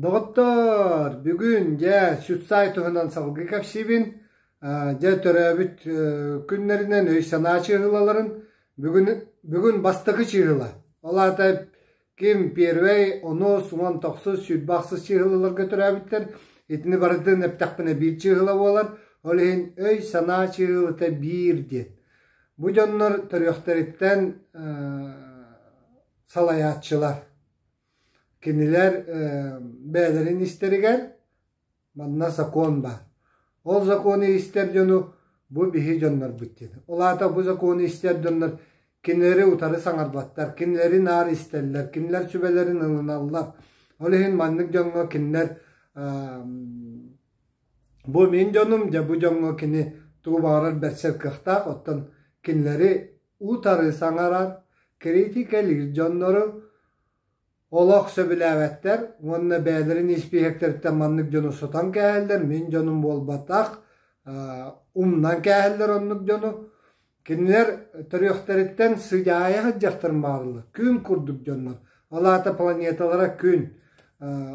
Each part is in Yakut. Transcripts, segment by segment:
Доҕоттоор, бүгүн дьэ Сюцай туһунан салгыы кэпсиибин. Дьэ төрөөбүт күннэринэн өй-санаа чыыһылаларын бүгүн, бүгүн бастакы чыыһыла. Ол аата ким первэй, онус, 19, 28 чыыһылаларга төрөөбүттэр. Итини барытын эптэхпинэ биир чыыһыла буолар. Ол иһин өй-санаа чыыһылата биир диэн. Бу дьоннор төрүөхтэриттэн салайааччылар. Кинилэр бэйэлэрин истэригэр манна сокуон баар. Ол сокуону истэр дьону бу биһи дьоннорбут диэн. Ол аата бу сокуону истэр дьоннор кинилэри утары саҥарбаттар, кинилэри наар истэллэр, кинилэр сүбэлэрин ылыналлар. Ол иһин маннык дьоҥҥо кинилэр бу мин дьонум, дьэ бу дьоҥҥо кини тугу баҕарар бэрсэр кыахтаах, оттон кинилэри утары саҥарар, критикэлиир дьоннору олох сөбүлээбэттэр уонна бэйэлэрин испииһэктэриттэн маннык дьону сотон кээһэллэр, мин дьонум буолбатах, умнан кээһэллэр оннук дьону. Кинилэр төрүөхтэриттэн сыдьаайа сылдьахтарын баҕараллар, күн курдук дьоннор. Ол аата планеталара күн.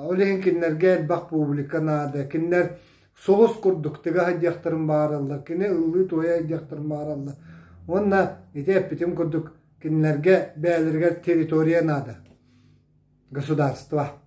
Ол иһин кинилэргэ элбэх публика наада. Кинилэр сулус курдук тыга сылдьыахтарын баҕараллар, кини ыллыы-туойа сылдьыахтарын баҕараллар. Уонна ити эппитим курдук кинилэргэ бэйэлэригэр территория наада. Государство.